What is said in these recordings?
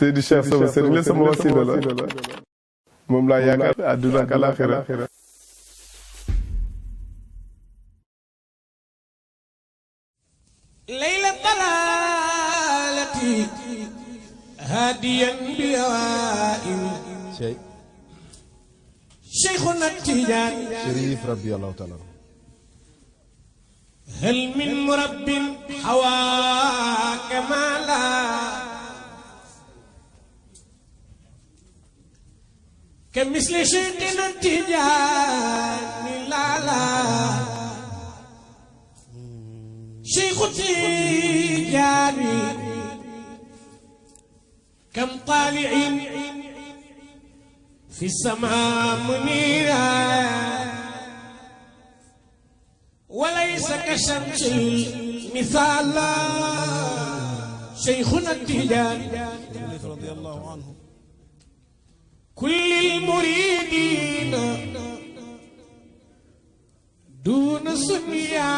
Seydi Cheikh sama sëriñ la sama wasila la moom laa yaakaar àdduna ak alaaxira ليلة ضلالتي هاديا بأوائل شيخنا التيجاني شريف ربي الله تعالى هل من مرب حواك مالا كمثل شيخنا التيجاني لا لا شيخ التيجاني كم طالع في السماء منيرا وليس كشمس مثال شيخنا التيجاني رضي الله عنه كل المريدين دون سنيا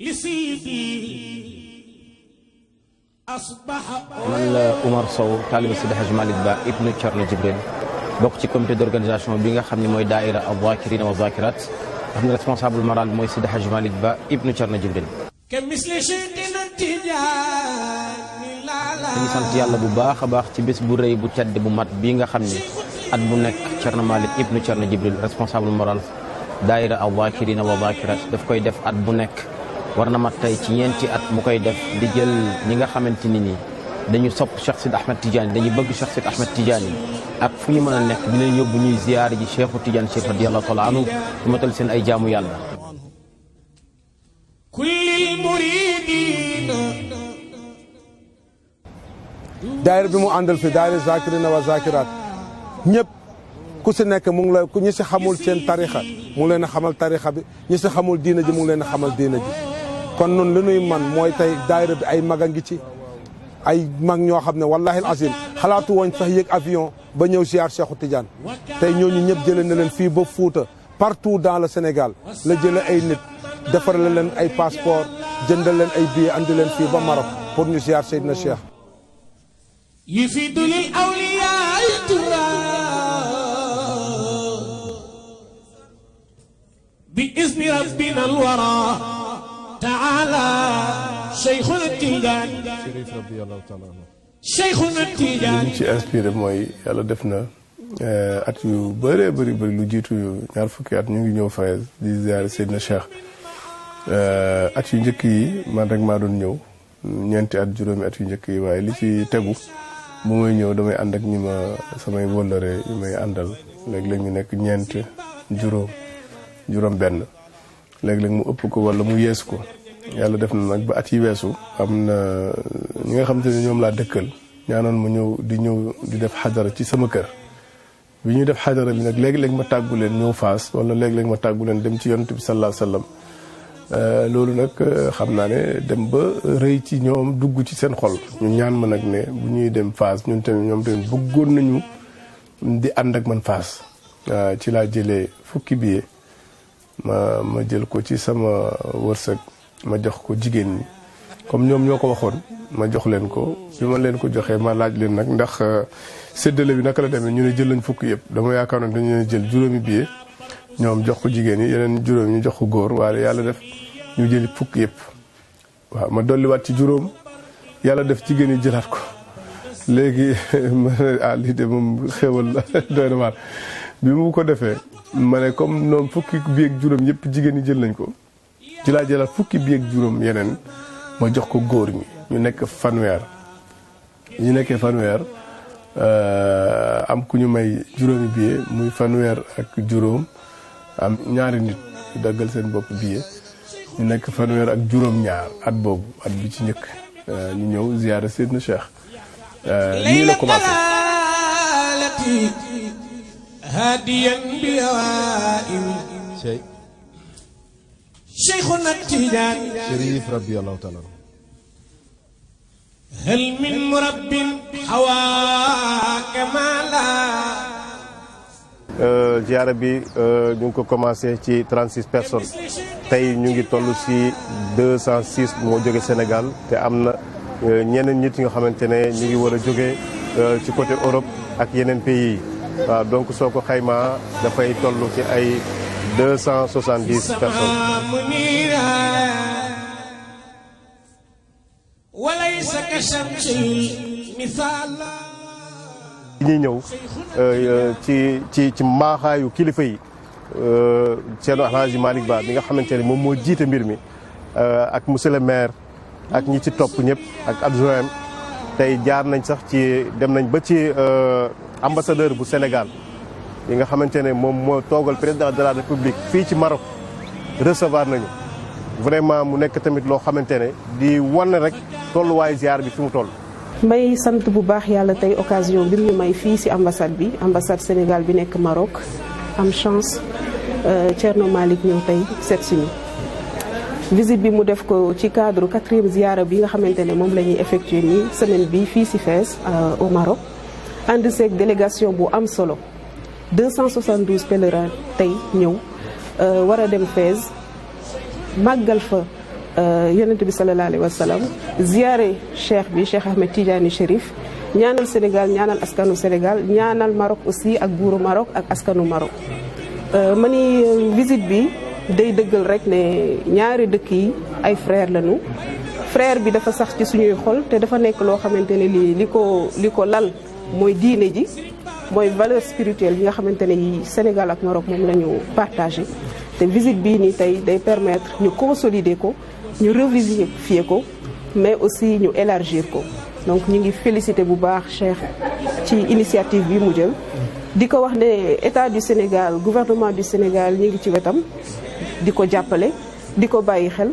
لسيدي أصبح man la Oumar Sow taaliba Seydi Hadji Malick Ba ibnu Thierno Djibril bokk ci comité d'organisation bi nga xam ne mooy daaira az-zakirina wa zakirat xam ne responsable moral bi mooy Seydi Hadji Malick Ba ibnu Thierno Djibril. كمثل شيخنا التيجاني لا لا dañu sant yàlla bu baax a baax ci bés bu rëy bu tedd bu mat bii nga xam ne at bu nekk Thierno Malick ibnu Thierno Djibril responsable moral daaira az-zakirina wa zakirat daf koy def at bu nekk. war na mat tey ci ñeenti at mu koy def di jël ñi nga xamante ni nii dañu sopp Cheikh Sidi Ahmed Tidiane dañu bëgg Cheikh Sidi Ahmed Tidiane ak fu ñu mën a nekk di leen yóbbu ñuy ziyaar ji Cheikhu Tidiane Chérif radiyallahu taala anhu su matal seen ay jaamu yàlla. كل المريدين daayira bi mu àndal fi daayira zakirina wa zakirat ñëpp ku si nekk mu ngi la ñi si xamul seen tarixa mu ngi leen a xamal tarixa bi ñi si xamul diina ji mu ngi leen a xamal diina ji kon nun li nuy man mooy tey daayira bi ay mag a ngi ci ay mag ñoo xam ne wallahi al azim xalaatu woon sax yéeg avion ba ñëw ziar Cheikhu Tidiane tey ñooñu ñëpp jële na leen fii ba Fuuta partout dans le Sénégal la jële ay nit defar leen ay passeport jëndal leen ay billets andi leen fii ba Maroc pour ñu ziar Seydina Cheikh يفيد للأولياء ترى بإذن ربنا الورى تعالى شيخنا التيجاني Chérif رضي الله تعالى عنه شيخنا li التيجاني ñu ci inspiré mooy yàlla def na at yu bëree bëri lu jiitu ñaar fukki at ñu ngi ñëw Fayez di ziare Seydina Cheikh at yu njëkk yi man rek maa doon ñëw ñeenti at juróomi at yu njëkk yi waaye li ci tegu bu may ñëw damay ànd ak ñi ma samay wóllare yi may àndal léeg-léeg ñu nekk ñeent juróom benn léeg-léeg mu ëpp ko wala mu yeesu ko yàlla def na nag ba at yi weesu am na ñi nga xam te ne ñoom laa dëkkal ñaanoon ma ñëw di def xadara ci sama kër bi ñuy def xadara bi nag léeg-léeg ma tàggu leen ñëw Faas wala léeg-léeg ma tàggu leen dem ci yonent bi sallallahu alayhi wa sallam loolu nag xam naa ne dem ba rëy ci ñoom dugg ci seen xol ñu ñaan ma nag ne bu ñuy dem Faas ñun tamit ñoom tamit bëggoon nañu di ànd ak man Faas ci laa jëlee fukki billet ma jël ko ci sama wërsëg ma jox ko jigéen ñi comme ñoom ñoo ko waxoon ma jox leen ko bi ma leen ko joxee ma laaj leen nag ndax séddale bi naka la demee ñu ne jël lañ fukki yëpp dama yaakaar ne dañu leen jël juróomi billet ñoom jox ko jigéen yi yeneen juróom ñu jox ko góor waaye yàlla def ñu jëli fukk yëpp waaw ma dolliwaat ci juróom yàlla def jigéen yi jëlaat ko léegi ma ne lii de moom xéwal la doy na waar bi mu ko defee ma ne comme noonu fukki bi ak juróom yëpp jigéen ñi jël nañ ko ci laa jëlaat fukki bi ak juróom yeneen ma jox ko góor ñi ñu nekk fanweer ñu nekkee fanweer am ku ñu may juróomi billet muy fanweer ak juróom am ñaari nit yu daggal seen bopp billet ñu nekk fanweer ak juróom ñaar at boobu at bi ci njëkk ñu ñëw ziyaara Seydina Cheikh nii la commencé هاديا بأوائل شيخنا التيجاني Chérif رضي الله تعالى عنه هل من مرب حواك مالا ziyaara bi ñu ngi ko commencé ci 36 personnes tey ñu ngi toll si 206 moo jóge Sénégal te am na ñeneen nit yi nga xamante ne ñu ngi war a jóge ci côté Europe ak yeneen pays yi waaw donc soo ko xaymaa dafay toll ci ay 270 personnes. ñuy ñëw ci mbaaxaayu kilifa yi Thierno Alhaji Malick Ba bi nga xamante ne moom moo jiite mbir mi ak monsieur le maire ak ñi ci topp ñëpp ak adjoint tey jaar nañ sax dem nañ ba ci ambassadeur bu Sénégal yi nga xamante ne moom moo toogal président de la République fii ci Maroc recevoir nañu vraiment mu nekk tamit loo xamante ne di wane rek tolluwaayu ziar bi fi mu toll. may sant bu baax yàlla tey occasion bi ñu may fii ci ambassade Sénégal bi nekk Maroc am chance Thierno Malick ñëw tey seet suñu visite bi mu def ko ci cadre 4e ziara bi nga xamante ne moom la ñuy effectuer nii semaine bi fii ci Fès au Maroc ànd seeg délégation bu am solo 272 pèlerins tey ñëw war a dem Fès màggal fa yonent bi sallallahu alayhi wa sallam ziare Cheikh Ahmed Tidiane Chérif ñaanal Sénégal ñaanal askanu Sénégal ñaanal Maroc aussi ak buuru Maroc ak askanu Maroc ma ni visite bi day dëggal rek ne ñaari dëkk yi ay frère lañu frère bi dafa sax ci suñuy xol te dafa nekk loo xamante ne li ko lal mooy diine ji mooy valeur spirituelle yi nga xamante ne yi Sénégal ak Maroc moom la ñu partagé te visite bii nii tey day permettre ñu consolider ko ñu revivifier ko mais aussi ñu élargir ko donc ñu ngi féliciter bu baax Cheikh ci initiative bi mu jël di ko wax ne état du Sénégal gouvernement du Sénégal ñu ngi ci wetam di ko jàppale di ko bàyyi xel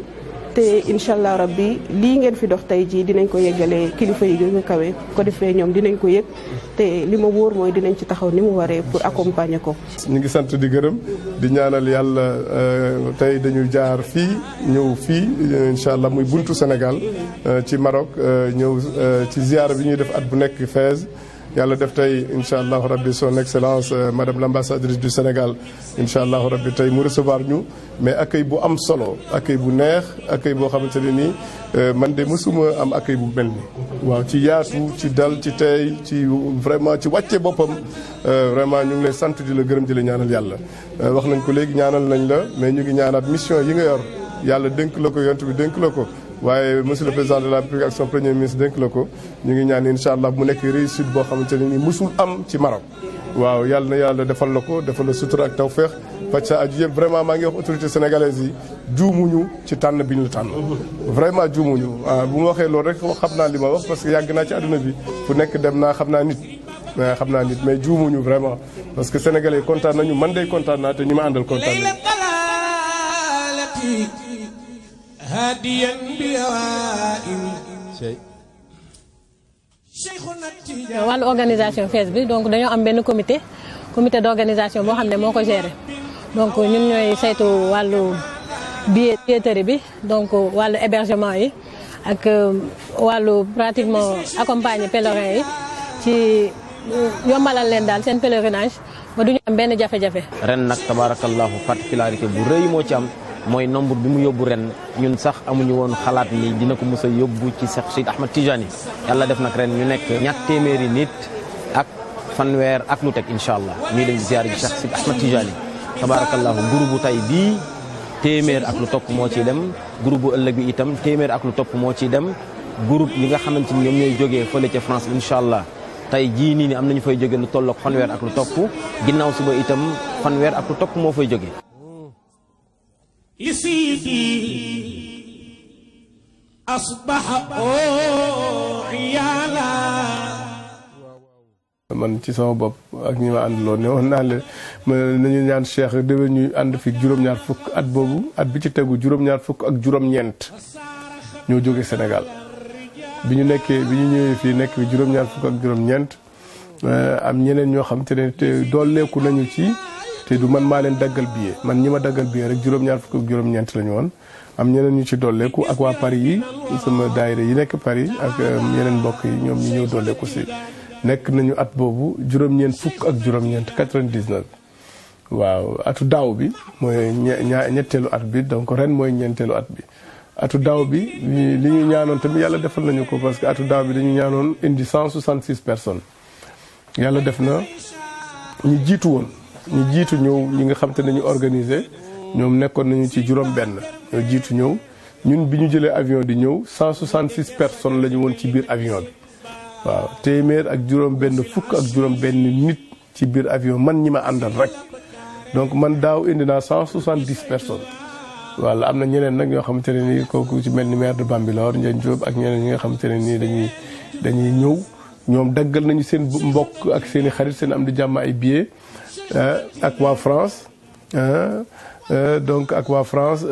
te incha allah rabbi lii ngeen fi dox tey jii dinañ ko yeggalee kilifa yi gën a kawe ko defee ñoom dinañ ko yëg te li ma wóor mooy dinañ ci taxaw ni mu waree pour accompagner ko. ñu ngi sant di gërëm di ñaanal yàlla tey dañu jaar fii ñëw fii incha allah muy buntu Sénégal ci Maroc ñëw ci ziara bi ñuy def at bu nekk Fès. yàlla def tey incha allahu rabbi son excellence madame l'ambassadrice du Sénégal incha allahu rabbi tey mu recevoir ñu mais accueil bu am solo accueil bu neex accueil boo xamante ne nii man de mësuma am accueil bu mel ni waaw ci yaatu ci dal ci tey ci vraiment ci wàcce boppam vraiment ñu ngi lay sant di la gërëm di la ñaanal yàlla wax nañ ko léegi ñaanal nañ la mais ñu ngi ñaanaat mission yi nga yor yàlla dénk la ko yonent bi dénk la ko waaye monsieur le président de la République ak son premier ministre dénk la ko ñu ngi ñaan incha allah mu nekk réussite boo xamante ne nii musul am ci Maroc. waaw yàlla na yàlla defal la ko defal la sutura ak tawféex faj sa aju yëpp vraiment maa ngi wax autorité sénégalaise yi juumuñu ci tànn bi ñu la tànn. vraiment juumuñu bu ma waxee loolu rek xam naa li ma wax parce que yàgg naa ci àdduna bi fu nekk dem naa xam naa nit. mais juumuñu vraiment parce que sénégalais yi kontaan nañu man day kontaan naa te ñi ma àndal kontaan nañu. wàllu organisation Fès bi donc dañoo am benn comité d'organisation boo xam ne moo ko géré donc ñun ñooy saytu wàllu billetterie bi donc wàllu hébergement yi ak wàllu pratiquement accompagner pèlerins yi ci yombalal leen daal seen pèlerinage ba duñu am benn jafe-jafe. ren nag tabarakallahu particularité bu rëy moo ci am mooy nombre bi mu yóbbu ren ñun sax amuñu woon xalaat ni dina ko mos a yóbbu ci Cheikh Seydi Ahmed Tidiane yàlla def nag ren ñu nekk ñaar téeméeri nit ak fanweer ak lu teg incha allah ñuy dem ziar ji Cheikh Seydi Ahmed Tidiane tabarakallahu groupe bu tay bii téeméer ak lu topp moo ciy dem groupe bu ëllëg bi itam téeméer ak lu topp moo ciy dem groupe yi nga xamante ni ñoom ñooy jógee fële ca France incha allah tey jii nii ni am nañu fay jóge lu tolloog fanweer ak lu topp ginnaaw suba itam fanweer ak lu topp moo fay jóge man ci sama bopp ak ñi ma àndaloon ne woon naa leen nañu ñaan Cheikh déwén ñuy ànd fi juróom-ñaar fukk at boobu at bi ci tegu juróom-ñaar fukk ak juróom-ñeent ñoo jóge Sénégal bi ñu ñëwee fii nekk fi juróom-ñaar fukk ak juróom-ñeent am ñeneen ñoo xam te ne te dooleeku nañu ci te du man maa leen daggal billet man ñi ma daggal billet rek juróom-ñaar fukk ak juróom-ñeent la ñu woon am ñeneen ñu ci dooleeku ak waa Paris yi sama daayira yi nekk Paris ak yeneen mbokk yi ñoom ñu ñëw dooleeku si nekk nañu at boobu juróom-ñeent fukk ak juróom-ñeent 99 waaw atu daaw bi mooy ñetteelu at bi donc ren mooy ñeenteelu at bi. atu daaw bi li ñu ñaanoon tamit yàlla defal nañu ko parce que atu daaw bi dañu ñaanoon indi 166 personnes yàlla def na ñu jiitu woon ñu jiitu ñëw ñi nga xam te nañu organiser ñoom nekkoon nañu ci juróom-benn ñoo jiitu ñëw ñun bi ñu jëlee avion di ñëw 166 personnes la ñu woon ci biir avion bi waaw téeméer ak juróom-benn fukk ak juróom-benn nit ci biir avion man ñi ma àndal rek donc man daaw indi naa 170 personnes. wala am na ñeneen nag ñoo xamante ne nii kooku ci mel ni maire de Bambilor Ndiagne Diop ak ñeneen ñi nga xamante ne nii dañuy ñëw ñoom daggal nañu seen mbokk ak seen i xarit seen am di jàmm ay billets ak waa France donc ak waa France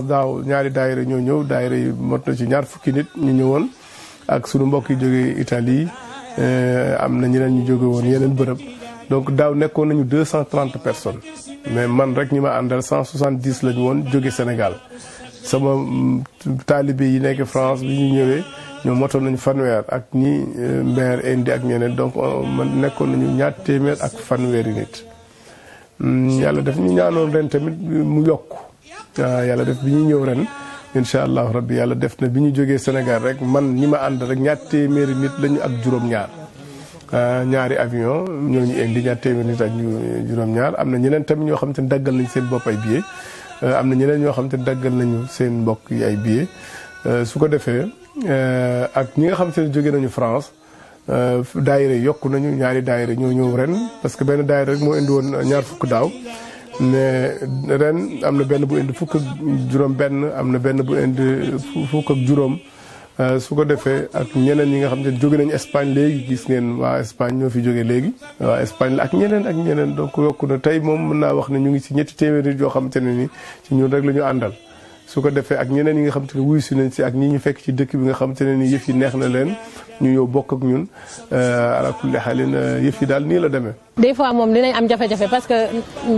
daaw ñaari daayira ñoo ñëw daayira yi mot na ci ñaar fukki nit ñu ñëwoon ak sunu mbokk yi jógee Italie am na ñeneen ñu jóge woon yeneen bërëb donc daaw nekkoon nañu 230 personnes mais man rek ñi ma àndal 170 lañu woon jóge Sénégal sama taalibe yi nekk France bi ñu ñëwee ñoom motoon nañu fanweer ak ñi maire indi ak ñeneen donc man nekkoon nañu ñaar téeméer ak fanweeri nit. yàlla def ñu ñaanoon ren tamit mu yokk yàlla def bi ñu ñëw ren incha allahu rabbi yàlla def na bi ñu jógee Sénégal rek man ñi ma ànd rek ñaar téeméeri nit lañu ak juróom-ñaar. ñaari avion ñoo ñu indi ñaar téeméer nit ak juróom-ñaar am na ñeneen tamit ñoo xam te ne daggal nañu seen bopp ay billets am na ñeneen ñoo xam te ne daggal nañu seen mbokk yi ay billets su ko defee ak ñi nga xam te ne jóge nañu France daayira yokku nañu ñaari daayira ñoo ñëw ren parce que benn daayira rek moo indi woon ñaar fukk daaw mais ren am na benn bu indi fukk ak juróom-benn am na benn bu indi fukk ak juróom. su ko defee ak ñeneen ñi nga xam ne jóge nañu Espagne léegi gis ngeen waa Espagne ñoo fi jóge léegi waa Espagne la ak ñeneen donc yokku na tey moom mën naa wax ne ñu ngi ci ñetti téeméeri yoo xamante ne ni ci ñun rek la ñu àndal su ko defee ak ñeneen yi nga xamante ne wuyu si nañ si ak ñi ñu fekk ci dëkk bi nga xamante ne ni yëf yi neex na leen ñu ñëw bokk ak ñun ala kulli xaalin yëf yi daal nii la demee. des fois moom dinañ am jafe-jafe parce que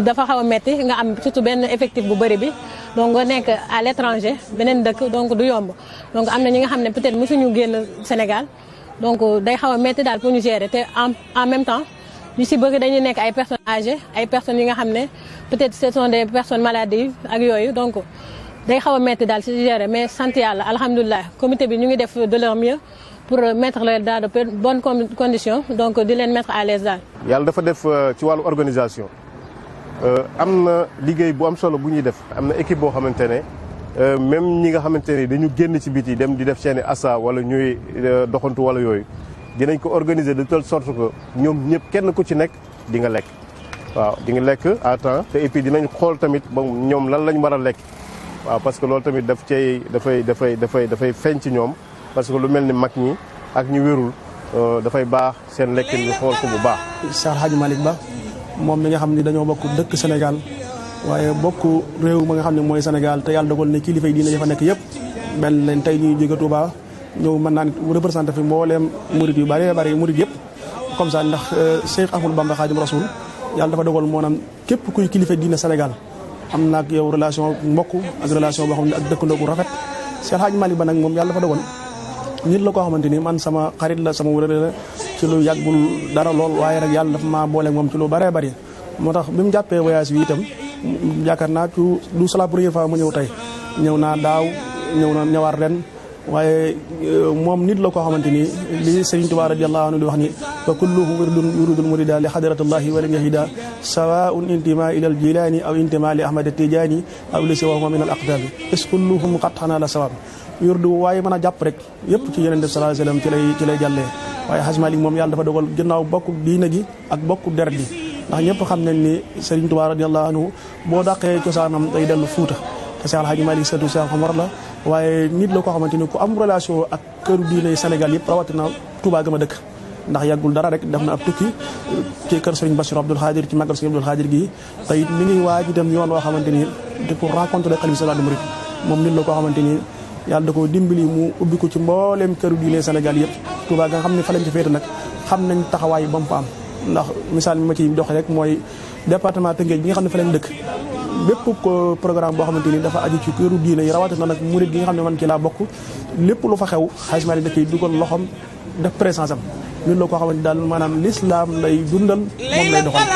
dafa xaw a metti nga am surtout benn effectif bu bëri bi donc nga nekk à l'étranger beneen dëkk donc du yomb donc am na ñi nga xam ne peut-être mosuñu génn Sénégal donc day xaw a metti daal pour ñu gérer te en même temps ñu si bëgg dañuy nekk ay personnes âgées ay personnes yi nga xam ne peut-être ce sont des personnes maladives ak yooyu donc day xaw a metti daal si gérer mais sant yàlla alhamdulilah comité bi ñu ngi def de leur mieux pour mettre leen dans de bonnes conditions donc di leen mettre à l'aise daal. yàlla dafa def ci wàllu organisation am na liggéey bu am solo bu ñuy def am na équipe boo xamante ne même ñi nga xamante ne dañu génn ci biti dem di def seeni assa wala ñuy doxantu wala yooyu dinañ ko organiser de telle sorte que ñoom ñëpp kenn ku ci nekk di nga lekk. waaw di nga lekk à temps te et puis dinañ xool tamit ba ñoom lan lañ war a lekk waaw parce que loolu tamit dafay feeñ ci ñoom. parce que lu mel ni mag ñi ak ñu wérul dafay baax seen lekkin bi xool ko bu baax. Cheikh Hadji Malick Ba moom mi nga xam ni dañoo bokk dëkk Sénégal waaye bokk réew ma nga xam ne mooy Sénégal te yàlla dogal ne kilifa yi diine dafa nekk yëpp benn leen tey ñuy jóge Touba ñëw mën naa ne représenté fi mbooleem murid yu bari bari murid yëpp comme ça ndax Cheikh Ahmadou Bamba Khadim Rasoul yàlla dafa dogal moo naam képp kuy kilifa diine Sénégal am na ak yow relation mbokk ak relation boo xam ne ak dëkkandoo bu rafet Cheikh Hadji Malick Ba nag moom yàlla dafa dogal nit la koo xamante ni man sama xarit la sama wërële la ci lu yàggul dara lool waaye nag yàlla dafa maa boole moom ci lu bëree bëri moo tax bi mu jàppee voyage bi itam yaakaar naa du c'est la première fois mu ñëw tey ñëw naa daaw ñëw na ñëwaat ren waaye moom nit la koo xamante ni li Sëriñ Tuubaa radiyallahu anhu di wax ni fa kulluhu wirdun yuridul murida li hadratillahi wa lam yahida sawaun intima ila al jilani aw intima li ahmad tijani aw li siwahuma min al aqtabi is kulluhum qad xana la sawab wirdu waaye mën a jàpp rek yëpp ci yeneen def sallallahu alayhi wasallam ci lay jàllee waaye Hadji Malick moom yàlla dafa dogal ginnaaw bokku diina gi ak bokku deret gi ndax ñëpp xam nañ ni Serigne Touba radiyallahu anhu boo dàqee cosaanam day dellu Fuuta te Cheikh Hadji Malick sëtu Cheikh Omar la waaye nit la koo xamante ni ku am relation ak këru diine Sénégal yëpp rawatina Touba gëm a dëkk ndax yàggul dara rek def na ab tukki ci kër Serigne Bassirou Abdoul Khadir ci magal Serigne Abdoul Khadir gi te it mi ngi waaj dem yoon woo xamante ni di ko rencontré xalifa sallallahu alayhi wasallam moom nit la koo xamante ni yàlla da ko dimbali mu ubbi ko ci mbooleem këru diine Sénégal yëpp Touba nga xam ne fa lañ ci féete nag xam nañ taxawaay ba mu fa am ndax misaal mi ma ci joxe rek mooy département Tëngéej bi nga xam ne fa lañ dëkk bépp ko programme boo xamante ni dafa aju ci këru diine yi rawatina nag murid gi nga xam ne man ci laa bokk lépp lu fa xew Hadji Malick da ciy dugal loxoom def présence am ñun la koo xamante daal maanaam l'islam lay dundal moom lay doxal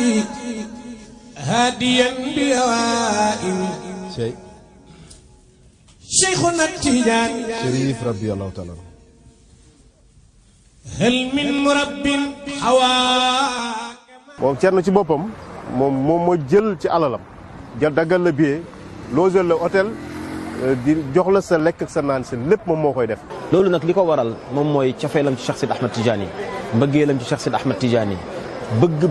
رسالتي هاديا بأوائل شيخنا التيجاني Chérif radiyallahu taala هل من مرب حواك moom Thierno ci boppam moom moo jël ci alalam jël daggal la billet loger la hôtel di jox la sa lekk ak sa naan si lépp moom moo koy def. loolu nag li ko waral moom mooy cofeelam ci Cheikh Sidi Ahmed Tidiane mbëggeelam ci Cheikh Sidi Ahmed Tidiane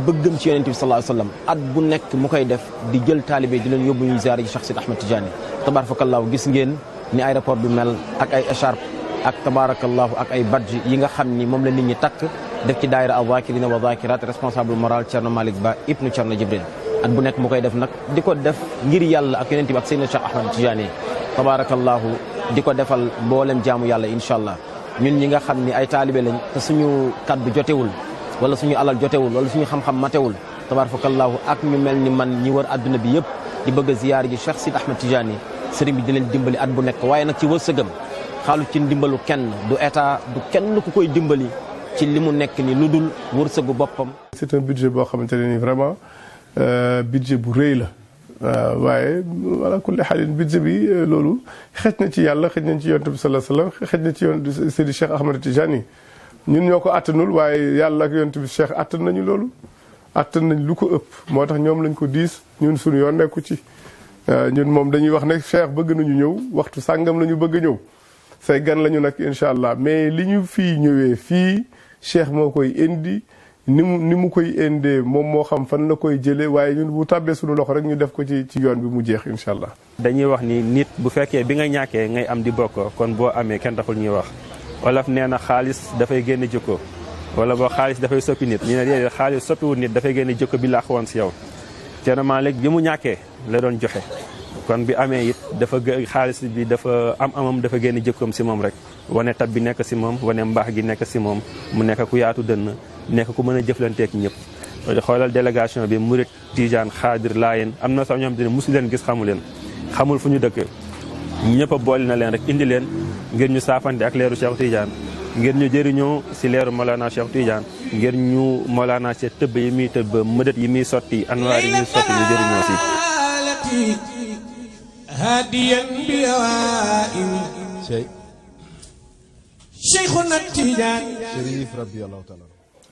bëggam ci yonent bi sallallahu alayhi wa sallam at bu nekk mu koy def di jël taalibe di leen yóbbu ñu ziyaare ci Cheikh Sidi Ahmed Tidiane tabaarakallaahu gis ngeen ni aéroport bi mel ak ay écharpe ak tabaarakallaahu ak ay badge yi nga xam ni moom la nit ñi takk def ci daayira az-zakirina wa zakirat responsable moral Thierno Malick Ba ibnu Thierno Jibril at bu nekk mu koy def nag di ko def ngir yàlla ak yonent bi ak Seydina Cheikh Ahmed Tidiane tabaarakallaahu di ko defal mboolem jaamu yàlla incha allah ñun ñi nga xam ni ay taalibe lañ te suñu kaddu jotewul wala suñu alal jotewul wala suñu xam-xam matewul tabaarakallaahu ak ñu mel ni man ñi wër adduna bi yëpp di bëgg a ziyaar ji Cheikh Sidi Ahmed Tidiane sëriñ bi di leen dimbali at bu nekk waaye nag ci wërsëgam xaalu ci ndimbalu kenn du état du kenn ku koy dimbali ci li mu nekk ni lu dul wërsëgu boppam. c'est un budget boo xamante ne ni vraiment budget bu rëy la waaye wala kulli xaalin budget bi loolu xëj na ci yàlla xëj nañ ci yonent bi sallallahu alayhi wasallam xëj na ci yoon Seydi Cheikh Ahmed Tidiane ñun ñoo ko attanul waaye yàlla ak yonent bi Cheikh attan nañu loolu attan nañ lu ko ëpp moo tax ñoom lañ ko diis ñun suñu yoon nekku ci ñun moom dañuy wax ne Cheikh bëgg nañu ñëw waxtu sàngam la ñu bëgg a ñëw say gan lañu nag incha allah mais li ñu fii ñëwee fii Cheikh moo koy indi ni mu koy indee moom moo xam fan la koy jëlee waaye ñun bu tàbbee suñu loxo rek ñu def ko ci yoon bi mu jeex incha allah. dañuy wax ni nit bu fekkee bi nga ñàkkee ngay am di bokk kon boo amee kenn taxul ñuy wax Wolof nee na xaalis dafay génn jikko wala boo xaalis dafay soppi nit ñu ne déedéet xaalis soppiwul nit dafay génn jikko bi laax woon si yow. Thierno Malick bi mu ñàkkee la doon joxe kon bi amee it dafa xaalis bi dafa amam dafa génn jikkoom si moom rek wane tab bi nekk si moom wane mbaax gi nekk si moom mu nekk ku yaatu dënn nekk ku mën a jëflanteek ñëpp. xoolal délégation bi Murit Tijaan Xaadir Laayeen am na sax ñoom ne mosu leen gis xamu leen xamul fu ñu dëkk ñëpp a boole na leen rek indi leen ngir ñu saafante ak leeru Cheikh Tidiane ngir ñu jëriñoo si leeru Mawlana Cheikh Tidiane ngir ñu Mawlana si tëbb yi muy tëbb mëdët yi muy sotti anwaar yi muy sotti ñu jëriñoo si. هاديا بأوائل شيخنا التيجاني Chérif radiyallahu taala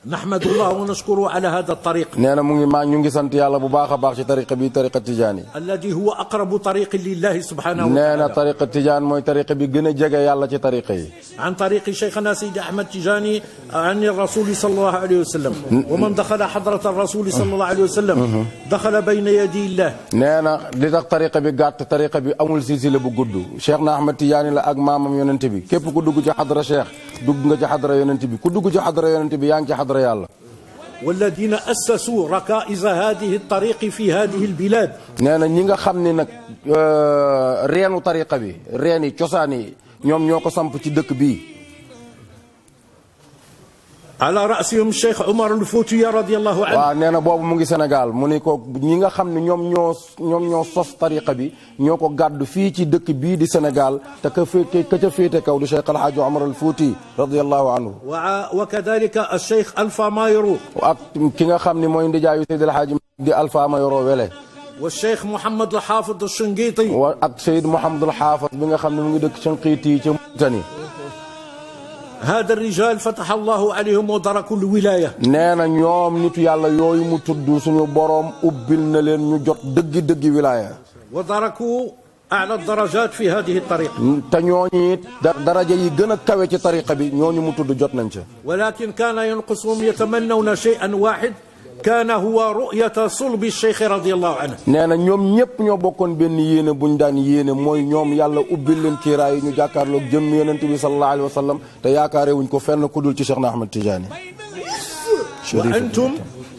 نحمد الله ونشكره على هذا الطريق nee na mu ngi ñu ngi sant yàlla bu baax a baax ci tariqa bi tariqa Tidiane الذي هو أقرب طريق لله سبحانه nee na وتعالى tariqa Tidiane mooy tariqa bi gën a jege yàlla ci tariqa yi عن طريق شيخنا سيدي أحمد تيجاني عن الرسول صلى الله عليه وسلم ومن دخل حضرة الرسول صلى الله عليه وسلم دخل بين يدي الله nee na li tax tariqa bi gàtt tariqa bi amul silsila bu gudd Cheikh na Ahmed Tidiane la ak maamam yonent bi képp ku dugg ci xadra Cheikh dugg nga ci xadra yonent bi ku dugg ci xadra yonent bi yaa ngi ci xadra yàlla والذين أسسوا ركائز هذه الطريق في هذه البلاد nee na ñi nga xam ni nag reenu tariqa bi reen yi cosaan yi ñoom ñoo ko samp ci dëkk bii على رأسهم الشيخ عمر الفوتي رضي الله عنه waaw nee na boobu mu ngi Sénégal mu ni ko ñi nga xam ne ñoom ñoo sos tariqa bi ñoo ko gàddu fii ci dëkk bii di Sénégal te ka ca féete kaw di Cheikh Alhaaji Omar al Fouti radiyallahu anhu وكذلك الشيخ ألفا مايرو ak ki nga xam ne mooy ndijaayu Seydi Alhaaji di Alpha Mayoro Wele والشيخ محمد الحافظ الشنقيطي ak Seyd Mouhamadul Haafaz bi nga xam ne mu ngi dëkk Shanqiiti ca Mauritanie هذا الرجال فتح الله عليهم ودركوا الولاية nee na ñoom nitu yàlla yooyu mu tudd suñu boroom ubbil na leen ñu jot dëggi wilaaya ودركوا أعلى الدرجات في هذه الطريقة te ñooñu it daraja yi gën a kawe ci tariqa bi ñooñu mu tudd jot nañ ca ولكن كان ينقصهم يتمنون شيئا واحد كان هو رؤية صلب الشيخ رضي الله عنه nee na ñoom ñëpp ñoo bokkoon benn yéene buñ daan yéene mooy ñoom yàlla ubbil leen kiiraay yi ñu jàkkaarloog jëm yonent bi sallallahu alayhi wa sallam te yaakaare wuñ ko fenn ku dul ci Cheikh na Ahmed Tidiane وأنتم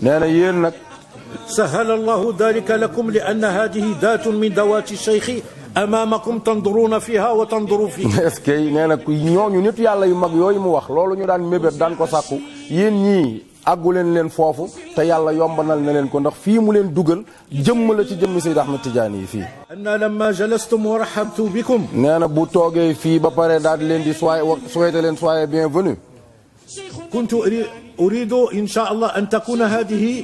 nee na yéen nag سهل الله ذلك لكم لأن هذه ذات من ذوات الشيخ أمامكم تنظرون فيها وتنظروا فيها est-ce que nee na ñooñu nit yàlla yu mag yooyu mu wax loolu ñu daan mébét daan ko sàkku yéen ñii àgguleen leen foofu te yàlla yombanal na leen ko ndax fii mu leen dugal jëmm la ci jëmmi Seydi Ahmed Tidiane yi fii أن لما جلستم ورحبت بكم nee na bu toogee fii ba pare daal di leen di souhaiter leen soyez bienvenue كنت أريد إن شاء الله أن تكون هذه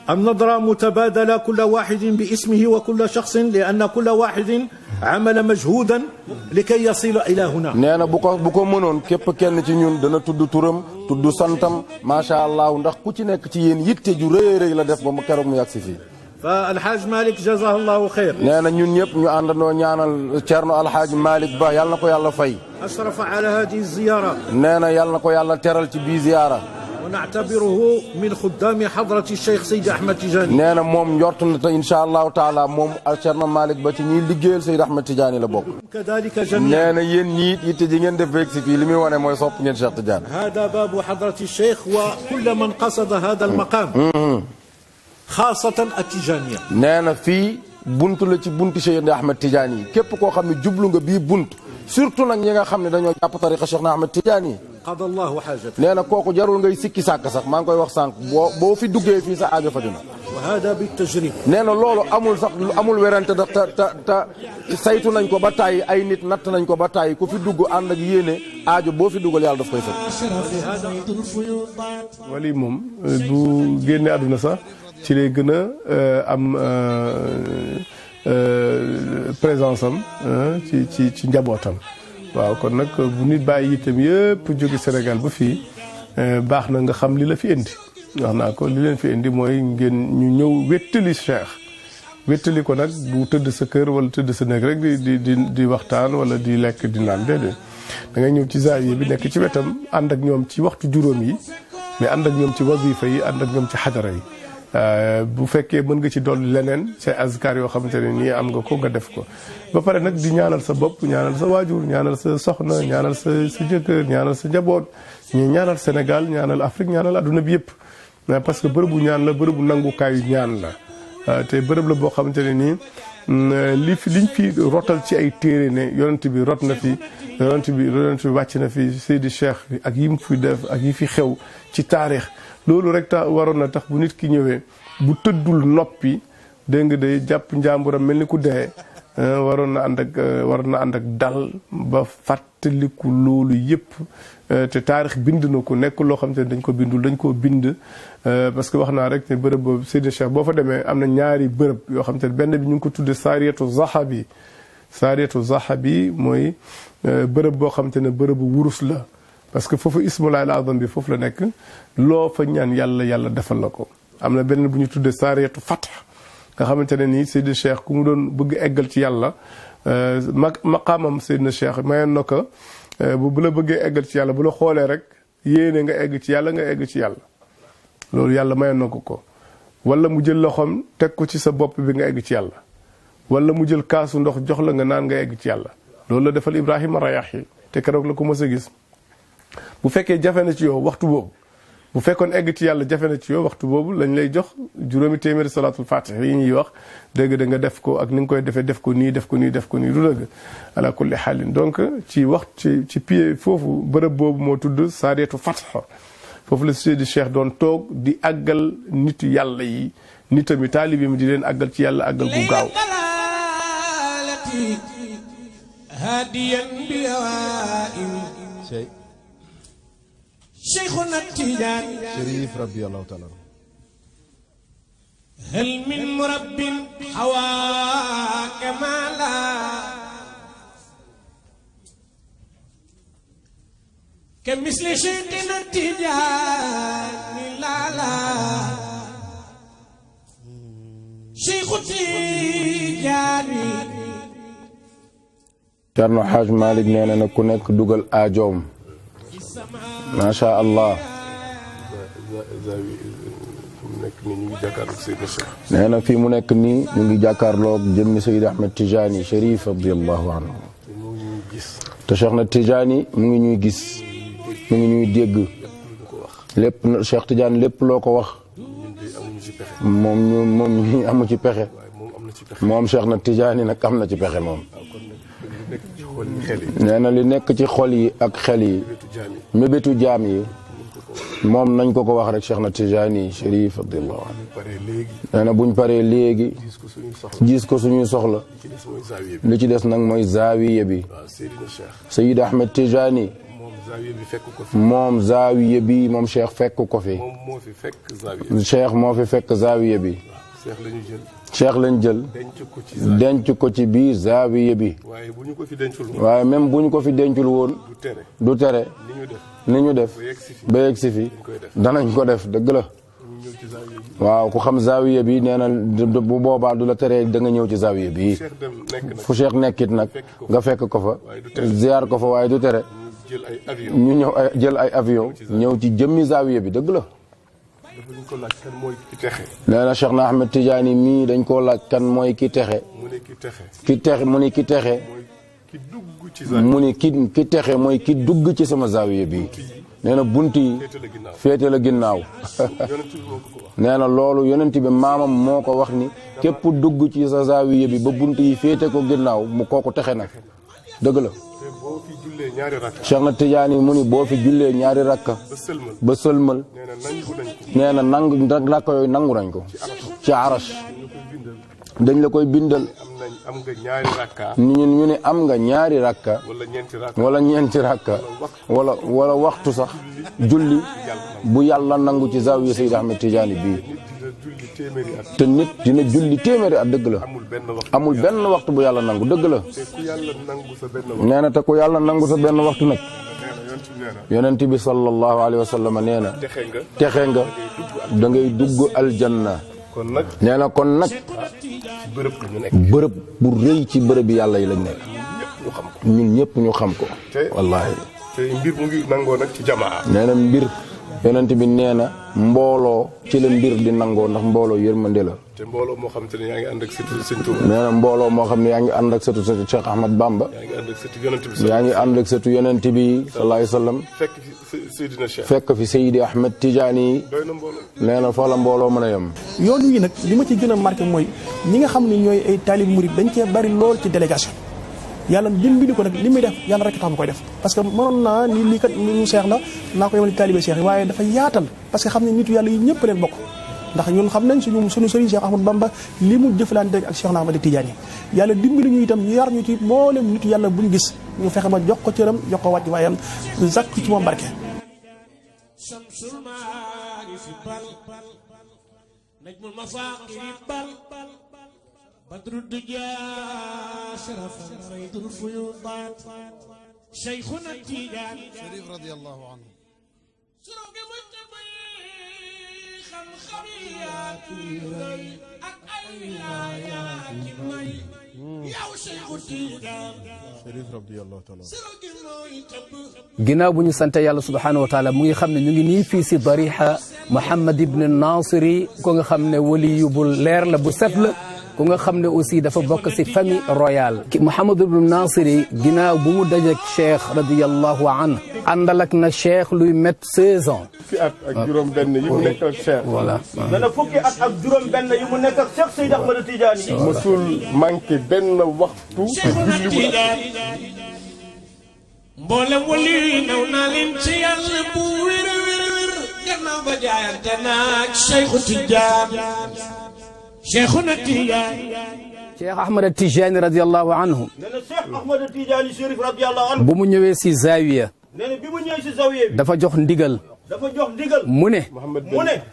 النظرة متبادلة كل واحد باسمه وكل شخص لأن كل واحد عمل مجهودا لكي يصل إلى هنا. nee na bu ko mënoon képp kenn ci ñun dana tudd turam tudd santam macha allah ndax ku ci nekk ci yéen yitte ju rëy rëy la def ba mu keroog mu yàgg si fii. فالحاج مالك جزاه الله خير. nee na ñun ñëpp ñu àndandoo ñaanal Thierno Alhaji Malick Ba yàlla na ko yàlla fay. أشرف على هذه الزيارة. nee na yàlla na ko yàlla teral ci bii ziyaara. ونعتبره من خدام حضرة الشيخ سيد أحمد تيجاني. nee na moom njort na te incha allahu taala moom Thierno Malick Ba ci ñiy liggéeyal Seyd Ahmed Tidiane la bokk. كذلك جميعا. nee na yéen ñiit yitte ji ngeen def beeg si fii li muy wane mooy sopp ngeen Cheikh Tidiane. هذا باب حضرة الشيخ وكل من قصد هذا المقام. خاصة التيجانية. nee na fii buntu la ci buntu Seyd Ahmed Tidiane yi képp koo xam ne jublu nga bii bunt surtout nag ñi nga xam ne dañoo jàpp tariqa Cheikh Ahmed Tidiane yi. قضى الله حاجته. nee na kooku jarul ngay sikki sàkk sax maa ngi koy wax sànq boo fi duggee fii sa aajo faju na. وهذا بالتجريب. nee na loolu amul sax amul werante ndax te saytu nañ ko ba tàyyi ay nit natt nañ ko ba tàyyi ku fi dugg ànd ak yéene aajo boo fi duggal yàlla daf koy fekk. wali moom bu génne àdduna sax ci lay gën a am présence am ci njabootam. waaw kon nag bu nit bàyyi itam yëpp jóge Sénégal ba fii baax na nga xam li la fi indi wax naa ko li leen fi indi mooy ngeen ñu ñëw wéttali Cheikh wéttali ko nag bu tëdd sa kër wala tëdd sa nekk rek di waxtaan wala di lekk di naan déedéet da ngay ñëw ci zaawiya bi nekk ci wetam ànd ak ñoom ci waxtu juróom yi mais ànd ak ñoom ci wazifa yi ànd ak ñoom ci xadara yi bu fekkee mën nga ci dolli leneen say azkar yoo xamante ne nii am nga ko nga def ko ba pare nag di ñaanal sa bopp ñaanal sa waajur ñaanal sa soxna ñaanal sa jëkkër ñaanal sa njaboot ñu ñaanal Sénégal ñaanal Afrique ñaanal adduna bi yëpp parce que bërëbu ñaan la bërëbu nangukaayu ñaan la te bërëb la boo xamante ne nii liñ fi rotal ci ay téere ne yonent bi rot na fi yonent bi wàcc na fi Seydi Cheikh ak yi mu fi def ak yi fi xew ci taarix loolu rek waroon na tax bu nit ki ñëwee bu tëddul noppi dégg nga day jàpp njàmburam mel ni ku dee waroon na ànd ak dal ba fàttaliku loolu yëpp te taarix bind na ko nekk loo xam te ne dañ ko bindul dañ koo bind parce que wax naa rek ne bërëb boobu Seydi Cheikh boo fa demee am na ñaari bërëb yoo xam te ne benn bi ñu ngi ko tuddee Saariyatu Zahabi mooy bërëb boo xam te ne bërëbu wurus la parce que foofu ismullahi al-azam bi foofu la nekk loo fa ñaan yàlla defal la ko am na benn bu ñu tuddee Saariyatu Fath nga xamante ne nii Seydi Cheikh ku mu doon bëgg eggal ci yàlla maqaamam Seydi Cheikh mayoon na ko bu la bëggee eggal ci yàlla bu la xoolee rek yéene nga egg ci yàlla nga egg ci yàlla loolu yàlla mayoon na ko wala mu jël loxoom teg ko ci sa bopp bi nga egg ci yàlla wala mu jël kaasu ndox jox la nga naan nga egg ci yàlla loolu la defal Ibrahima Rayahi te keroog la ko mës a gis bu fekkee jafe na ci yow waxtu boobu bu fekkoon egg ci yàlla jafe na ci yow waxtu boobu lañ lay jox juróomi téeméeri salaatul fatih yi ñuy wax dégg da nga def ko ak ni nga koy defee def ko nii def ko nii def ko nii du dëgg ala kulli xaalin donc ci pied foofu bërëb boobu moo tudd Saariyatu Fath foofu la Seydi Cheikh doon toog di àggal nitu yàlla yi nitami taalibi mi di leen àggal ci yàlla àggal gu gaaw شيخنا التيجاني شريف ربي الله تعالى هل من مرب حوى كمالا كمثل شيخنا التيجاني لا لا شيخ التيجاني Thierno Hadj Malick nee na ku nekk dugal aajoom macha allah nee na fii mu nekk nii ñu ngi jàkkaarloog jëmmi Seydi Ahmed Tidiane Chérif radiyallahu anhu te Cheikh na Tidiane mu ngi ñuy gis mu ngi ñuy dégg lépp Cheikh Tidiane lépp loo ko wax moom ñu amu ci pexe moom Cheikh na Tidiane nag am na ci pexe moom nee na li nekk ci xol yi ak xel yi mébétu jaam yi moom nañ ko wax rek Cheikh na Tidiane Chérif radiyallahu anhu nee na buñ paree léegi gis ko suñuy soxla li ci des nag mooy zaawiya bi Seydi Ahmed Tidiane zaawiya bi fekk ko fi. moom zaawiya bi moom Cheikh fekk ko fi. moom moo fi fekk zaawiya. Cheikh moo fi fekk zaawiya bi. Cheikh lañu jël. Cheikh lañ jël. denc ko ci biir zaawiya bi. waaye bu ñu ko fi dencul woon. waaye même bu ñu ko fi dencul woon. du tere. ni ñu def. ba yegg si fi. danañ ko def dëgg la. waaw ku xam zaawiya bi nee na bu boobaa du la teree da nga ñëw ci zaawiya bi. fu Cheikh nekkit nag nga fekk ko fa. ziar ko fa waaye du tere. ñu ñëw jël ay avion ñëw ci jëmmi zaawiya bi dëgg la. dañ ko laaj kan mooy ki texe. nee na Cheikh na Ahmed Tidiane mii dañ koo laaj kan mooy ki texe. mu ne ki texe. ki texe mu ni ki texe. ki dugg ci zaawiya. mu ni ki texe mooy ki dugg ci sama zaawiya bi. nee na bunt yi féete la ginnaaw. nee na loolu yonent bi maamam moo ko wax ni képp dugg ci sa zaawiya bi ba bunt yi féete ko ginnaaw mu kooku texe na dëgg la. Cheikh na Tidiane mu ni boo fi jullee ñaari rakka ba sëlmal nee na nangu rakka yooyu nangu nañ ko ci arash dañ la koy bindal ñu ne am nga ñaari rakka wala ñeenti rakka wala waxtu sax julli bu yàlla nangu ci zaawiya Seydi Ahmed Tidiane bii te nit dina julli téeméeri at dëgg la amul benn waxtu bu yàlla nangu dëgg la nee na te ku yàlla nangu sa benn waxtu nag yonent bi sallallahu alayhi wa sallam nee na texe nga da ngay dugg aljanna nee na kon nag bërëb bu rëy ci bërëb yàlla yi lañ nekk ñun ñëpp ñu xam ko wallaahi te mbir mu ngi nangoo nag ci jamaa nee na mbir yonent bi nee na mbooloo ci la mbir di nangoo ndax mbooloo yërmande la te mbooloo moo xam te ne yaa ngi ànd ak sëtu Sëñ Tuuba nee na mbooloo moo xam ne yaa ngi ànd ak sëtu Cheikh Ahmad Bamba yaa ngi ànd ak sëtu yonent bi sallallahu alayhi wa sallam fekk fi Seydi Ahmed Tidiane yi nee na fa la mbooloo mën a yem. yoon wi nag li ma ci gën a marqué mooy ñi nga xam ne ñooy ay taalib murid dañ cee bari lool ci délégation yàlla dimbali ko nag li muy def yàlla rek tax mu koy def parce que mënoon naa ni lii kat lu Cheikh la naa ko yemal taalibe Cheikh yi waaye dafa yaatal parce que xam ne nitu yàlla yi ñëpp leen bokk ndax ñun xam nañ suñu sëriñ Cheikh Ahmadou Bamba li mu jëflante ak Cheikh na Ahmed Tidiane yi yàlla dimbali ñu itam yar ñu ci mboolem nitu yàlla buñ gis ñu fexe ba jox ko cëram jox ko wàcc waayam zakk ci moom barke shamsul maarifi bal najmul mafaaqiri bal badru dujaa sharafan faydul fuyudaat shaykhuna Tijaani Sharif radiyallahu anhu suroge mujtabay xam-xam yaati rëy ak ay wilaayaati may yow Shaykhu Tijaani Sharif radiyallahu taala suroge mooy tabb ginnaaw bu ñu sante yàlla subhaanahu wa taala mu ngi xam ne ñu ngi nii fii si dariha Mouhamad ibn Nasiri ko nga xam ne waliyu bu leer la bu set la ku nga xam ne aussi dafa bokk si famille royale Mouhamad ibn Nasiri ginnaaw bu mu dajeek Cheikh radiyallahu anhu àndal ak na Cheikh luy met 16 ans. fukki at ak juróom benn yi mu nekk ak Cheikh. voilà dana fukki at ak juróom benn yi mu nekk ak Cheikh Seydi Ahmed Tidiane yi. mosul manqué benn waxtu. julli mboolem wali naw naa leen ci yàlla bu wér wér gannaaw ba jaayante naag Cheikhu Tidiane Cheikhuna Tidiane Cheikh Ahmed Tidiane radiyallahu anhu nee na Cheikh Ahmed Tidiane Chérif radiyallahu anhu bu mu ñëwee si zawiya nee na bi mu ñëwee si zawiya bi dafa jox ndigal mu ne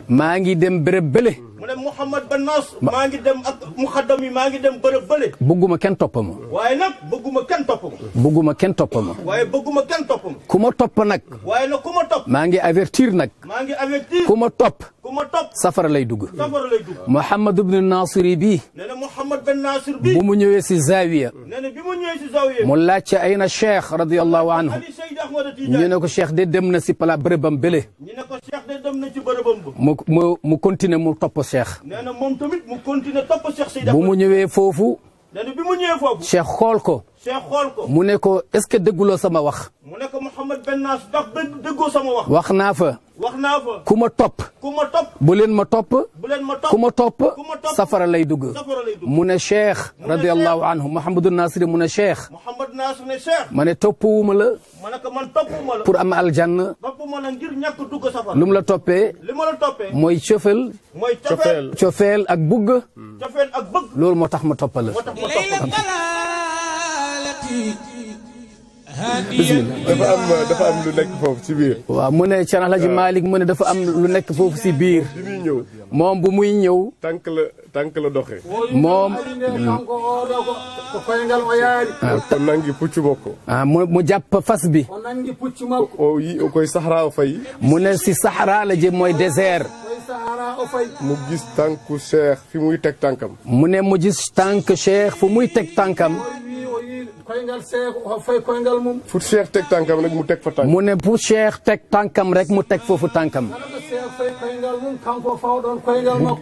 maa ngi dem bërëb bële mu ne Mouhamad Ben Nasr maa ngi dem ak muxaddam yi maa ngi dem bërëb bële bëgguma kenn topp ma waaye nag bëgguma kenn topp ma bëgguma kenn topp ma waaye bëgguma kenn topp ma ku ma topp nag waaye nag ku ma topp maa ngi avertir nag maa ngi avertir ku ma topp safara lay dugg dugg Mouhamad ibn Nasiri bii nee na Mouhamad Ben Nasr bii bu mu ñëwee si zawiya nee na bi mu ñëwee si zawiya mu laajte ay na Cheikh radiyallahu anhu ñu ne ko Cheikh de dem na si pala bërëbam bële ñu ne ko Cheikh de dem na ci bërëbam ba mu continuer mu topp Cheikh nee na moom tamit mu continuer topp Cheikh Seydi bu mu ñëwee foofu nee na bi mu ñëwee foofu Cheikh xool ko mu ne ko est-ce que dégguloo sama wax mu ne ko Mouhamad Ben Nasr ndax déggoo sama wax wax naa fa ku ma topp bu leen ma topp ku ma topp safara lay dugg mu ne Cheikh radiyallahu anhu Mouhamadou Nasiri mu ne Cheikh ma ne toppwuma la ma ne ko man toppuma la pour am aljanna toppuma la ngir ñàkk dugg safara lu mu la toppee li ma la toppee mooy cofeel ak bëgg loolu moo tax ma topp la bismillah. dafa am lu nekk foofu ci biir. waaw mu ne Cheikh Alhaji Malick mu ne dafa am lu nekk foofu si biir. bi muy ñëw. moom bu muy ñëw. tànk la doxee. moom. ko nangi puccu makko. mu jàpp fas bi. o yi o koy sahara o fayi. mu ne si Sahara la jëm mooy désert. mu gis tànku Cheikh fi muy teg tànkam. mu ne mu gis tànk Cheikh fu muy teg tànkam. fu Cheikh teg tànkam rek mu teg fa tànkam. mu ne bu Cheikh teg tànkam rek mu teg foofu tànkam.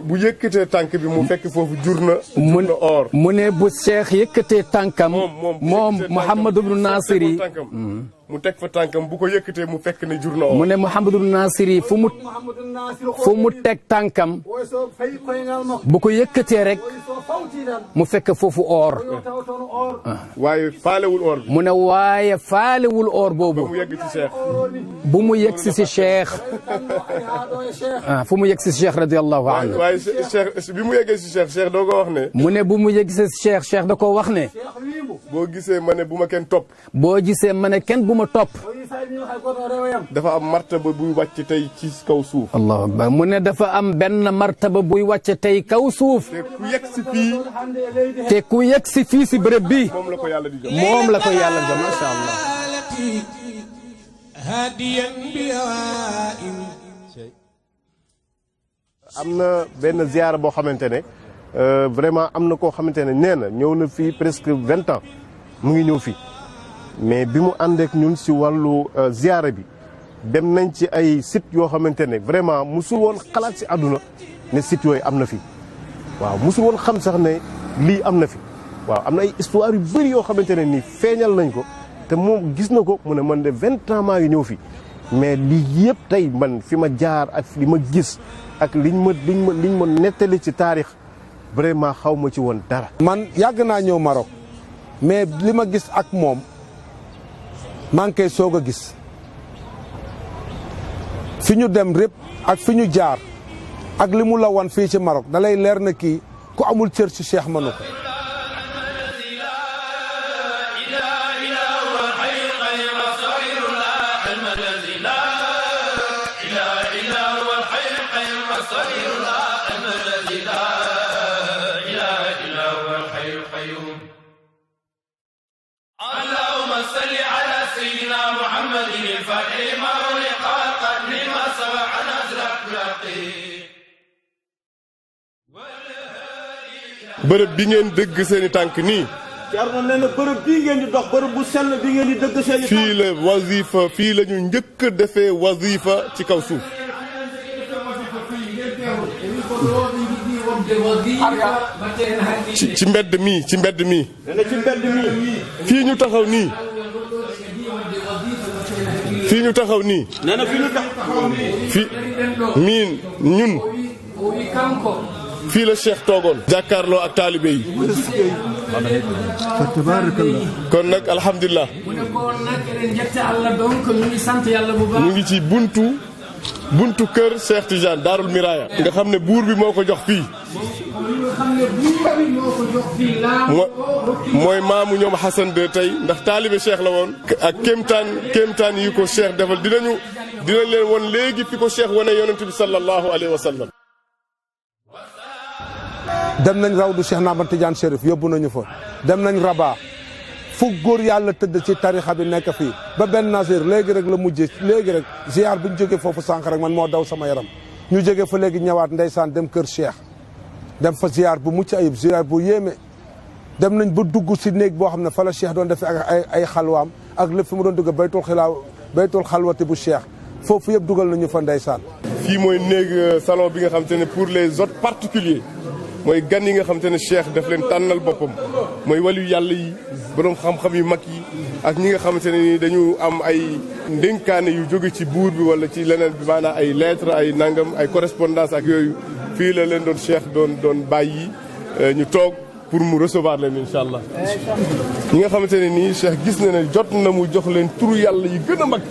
bu yëkkatee tànk bi mu fekk foofu jur na or. mu ne bu Cheikh yëkkatee tànkam. moom Mouhamadou ibn Nasiri. mu teg fa tànkam bu ko yëkkatee mu fekk ne jur na or. mu ne Mouhamadou ibn Nasiri fu mu teg tànkam. bu ko yëkkatee rek mu fekk foofu or. waaye faalewul or bi. mu ne waaye faalewul or boobu. mu yegg ci Cheikh. bu mu yegg si Cheikh. fu mu yegg si Cheikh radiyallahu anhu. waaye Cheikh bi mu yeggee si Cheikh doo ko wax ne. mu ne bu mu yegg si Cheikh da ko wax ne. boo gisee ma ne bu ma kenn topp. boo gisee ma ne kenn bu ma topp. dafa am martaba buy wàcc tey ci kaw suuf. allahu akbar mu ne dafa am benn martaba buy wàcc tey kaw suuf. te ku yegg si fii. te ku yegg si fii si bërëb bi. moom la ko yàlla di jox. moom la ko yàlla jox macha allah. am na benn ziyaara boo xamante ne vraiment am na koo xamante ne nee na ñëw na fii presque 20 ans mu ngi ñëw fii mais bi mu àndeek ñun si wàllu ziyaara bi dem nañ ci ay sites yoo xamante ne vraiment musul woon xalaat si àdduna ne sites yooyu am na fi waaw musul woon xam sax ne lii am na fi waaw am na ay histoire yu bëri yoo xamante ne nii feeñal nañ ko te moom gis na ko mu ne man de 20 ans maa ngi ñëw fii mais lii yëpp tey man fi ma jaar ak li ma gis ak liñ ma nettali ci taarix vraiment xaw ma ci woon dara. man yàgg naa ñëw Maroc mais li ma gis ak moom maa ngi koy soog a gis fi ñu dem répp ak fi ñu jaar ak li mu la wan fii ci Maroc da lay leer na kii ku amul cër ci Cheikh mënu ko. bërëb bi ngeen dëgg seeni tànk nii. Thierno nee na bërëb bii ngeen di dox bërëb bu sell bi ngeen di dëgg seeni tànk. fii la wazifa fii la ñu njëkk a defee wazifa ci kaw suuf. ci mbedd mii ci mbedd mii. nee na ci mbedd mii. fii ñu taxaw nii. fii ñu taxaw nii. nee na fii ñu taxaw nii. fii miin ñun. fii la Cheikh toogoon. jàkkaarloo ak taalibe yi. kon nag alhamdulilah. ñu ngi ci buntu kër Cheikh Tidiane Daarul Miraya. nga xam ne buur bi moo ko jox fii. mooy maamu ñoom Hassan de tey ndax taalibe Cheikh la woon. ak kéemtaan yi ko Cheikh defal dinañ leen won léegi fi ko Cheikh wane yonent bi sallallahu alayhi wa sallam. dem nañ rawdu Cheikh Ahmad Tidiane Chérif yóbbu nañu fa dem nañ Rabat fu góor yàlla tëdd ci tarixa bi nekk fii ba benn Nasir léegi rek la mujjee léegi rek ziar bu ñu jógee foofu sànq rek man moo daw sama yaram ñu jógee fa léegi ñëwaat ndeysaan dem kër Cheikh dem fa ziar bu mucc ayib ziar bu yéeme dem nañ ba dugg si néeg boo xam ne fa la Cheikh doon defee ak ay xalwaam ak lépp fi mu doon dugg baytul xalwati bu Cheikh foofu yëpp dugal nañu fa ndeysaan. fii mooy néeg salon bi nga xam te ne pour les hôtes particuliers mooy gan yi nga xam te ne Cheikh daf leen tànnal boppam mooy waliyu yàlla yi borom xam-xam yu mag yi ak ñi nga xamante ne ni dañu am ay ndénkaane yu jóge ci buur bi wala ci leneen bi maanaam ay lettre ay nangam ay correspondance ak yooyu fii la leen doon Cheikh doon bàyyi ñu toog pour mu recevoir leen incha allah. ñi nga xamante ne nii Cheikh gis na ne jot na mu jox leen turu yàlla yi gën a mag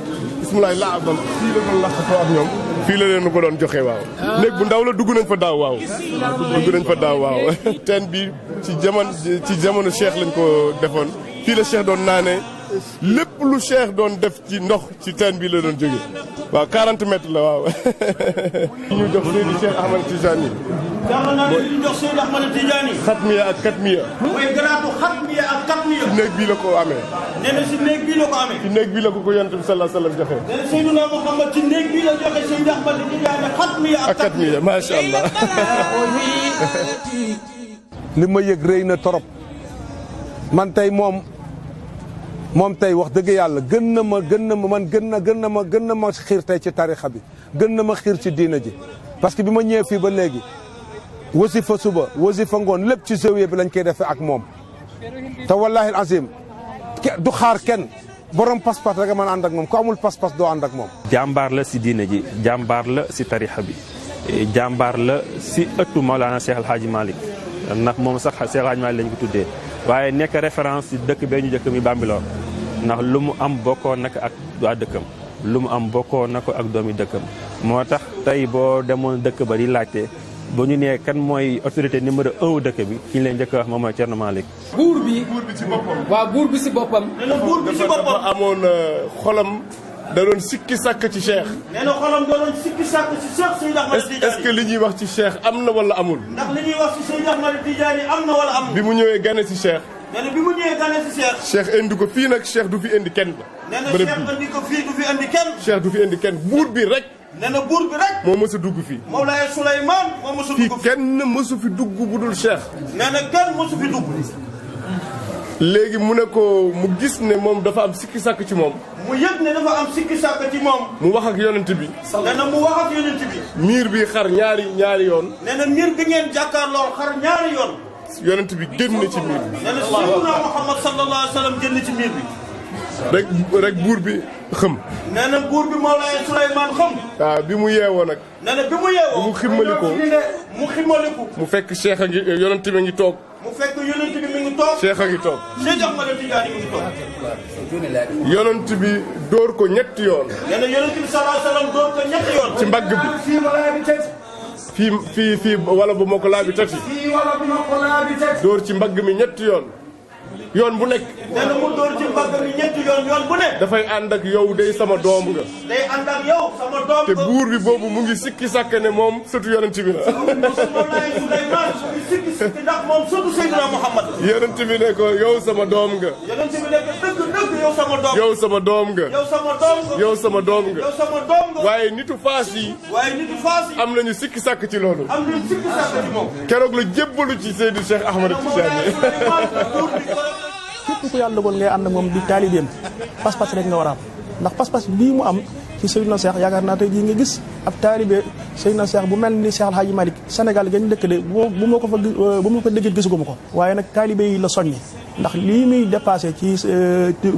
bisimilah laa abal fii la doon laxatoo ak ñoom. fii la leen ko doon joxe waaw. néeg bu ndaw la dugg nañ fa daaw waaw. dugg nañ fa daaw waaw. teen bi ci jamono Cheikh lañ ko defoon fii la Cheikh doon naane lépp lu Cheikh doon def ci ndox ci teen bi la doon jóge waaw 40 mètres la waaw ñu jox Seydi Cheikh Ahmed Tidiane jàngal naa ne li ñu jox Seydi Ahmed Tidiane xatmiya ak katmiya mooy garaatu xatmiya ak katmiya ci néeg bii la ko amee nee na si néeg bii la ko amee ci néeg bii la ko yonent bi sallallahu alayhi wasallam joxe nee na Seydina Muhammad ci néeg bii la joxe Seydi Ahmed Tidiane xatmiya ak katmiya macha allah li ma yëg rëy na torop man tey moom tey wax dëgg yàlla gën na ma xiir tey ci tarixa bi gën na ma xiir ci diina ji parce que bi ma ñëwee fii ba léegi wasifa suba wasifa ngoon lépp ci zawiya bi lañ koy defee ak moom te wallahi azim du xaar kenn borom pas-pas rek a mën a ànd ak moom ku amul pas-pas doo ànd ak moom. jàmbaar la si diina ji jàmbaar la si tarixa bi jàmbaar la si ëttu Maolana Cheikh El Hadji Malick ndax moom sax Cheikh El Hadji Malick lañ ko tuddee waaye nekk référence si dëkk bee ñu jëkk mi Bambilor ndax lu mu am bokkoo nag ak waa dëkkam lu mu am bokkoo na ko ak doomi dëkkam moo tax tey boo demoon dëkk ba di laajte ba ñu nee kan mooy autorité numéro 1 dëkk bi ki ñu leen njëkk a wax moom mooy Thierno Malick. buur bi ci boppam. waaw buur bi si boppam. nee na buur bi si boppam dafa amoon xolam da doon sikki sàkk ci Cheikh. nee na xolam da doon sikki sàkk ci Cheikh Seydi Ahmed Tidiane. est-ce que li ñuy wax ci Cheikh am na wala amul. ndax li ñuy wax ci Seydi Ahmed Tidiane am na wala amul. bi mu ñëwee gane si Cheikh. nee na bi mu ñëwee gane si Cheikh. Cheikh indi ko fii nag Cheikh du fi indi kenn. nee na Cheikh indi ko fii du fi indi kenn. Cheikh du fi indi kenn buur bi rek. nee na buur bi rek. moo mës a dugg fii. Mawlaay Souleymane moo mës a dugg fii. fii kenn mësu fi dugg bu dul Cheikh. nee na kenn mësu fi dugg. léegi mu ne ko mu gis ne moom dafa am sikki sàkk ci moom. mu yëg ne dafa am sikki sàkk ci moom. mu wax ak yonent bi. nee na mu wax ak yonent bi. miir bi xar ñaari yoon. nee na miir bi ngeen jàkkaarloo xar ñaari yoon. yonent bi génn ci miir bi. nee na Seydina Muhammad sallallahu alayhi wa sallam génn ci miir bi. rek buur bi xëm. nee na buur bi Mawlaay Souleymane xëm. waaw bi mu yeewoo nag. nee na bi mu yeewoo. mu ximmalikoo mu ximmaliku. mu fekk Cheikh a ngi yonent bi ngi toog. mu fekk yonent bi mi ngi toog. Cheikh a ngi toog. Seydi Ahmed Tidiane mi ngi toog. yonent bi dóor ko ñetti yoon. nee na yonent bi sallallahu alayhi wa sallam dóor ko ñetti yoon. ci mbagg bi. fii wala bu ma ko laabi tati. dóor ci mbagg mi ñetti yoon. yoon bu nekk. nee na mu dóor ci mbagg mi ñetti yoon bu nekk. dafay ànd ak yow day sama doom nga. day ànd ak yow sama doom te buur bi boobu mu ngi sikki sàkk ne moom sëtu yonent bi la. Mawlaay Souleymane mu ngi sikki ndax moom sëtu Seydina Muhammad. yonent bi ne ko yow sama doom nga. yonent bi ne ko dëgg yow sama doom. yow sama doom nga. yow sama doom nga. yow sama doom nga. yow sama doom nga. waaye nitu faas yi. am nañu sikki sàkk ci loolu. am nañu sikki sàkk ci moom. keroog la jébbalu ci Seydi Cheikh Ahmed Tidiane. képp ku yàlla dogal ngay ànd ak moom di taalibeem pas-pas rek nga war a am ndax pas-pas bii mu am ci Seydina Cheikh yaakaar naa tey jii nga gis ab taalibe Seydina Cheikh bu mel ni Cheikh El Hadji Malick Sénégal gañ dëkk de bu ma ko déggee gisuguma ko waaye nag taalibe yi la soññi ndax lii muy dépassé ci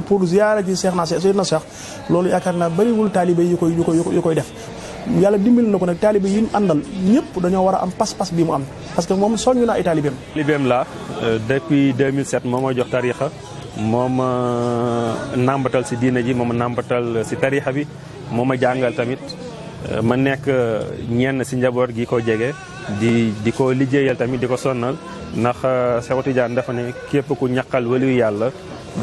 pour ziyaara ci Seydina Cheikh loolu yaakaar naa bëriwul taalibe yi yu koy def yàlla dimbali na ko nag taalibe yi mu àndal ñëpp dañoo war a am pas-pas bi mu am parce que moom soññu na ay taalibeem. taalibeem la depuis 2007 moo ma jox tarixa moom nambatal si diina ji moom nambatal si tarixa bi moo ma jàngal tamit ma nekk ñenn si njaboot gi ko jege di ko liggéeyal tamit di ko sonnal ndax Cheikh Tidiane dafa ne képp ku ñaqal waliyu yàlla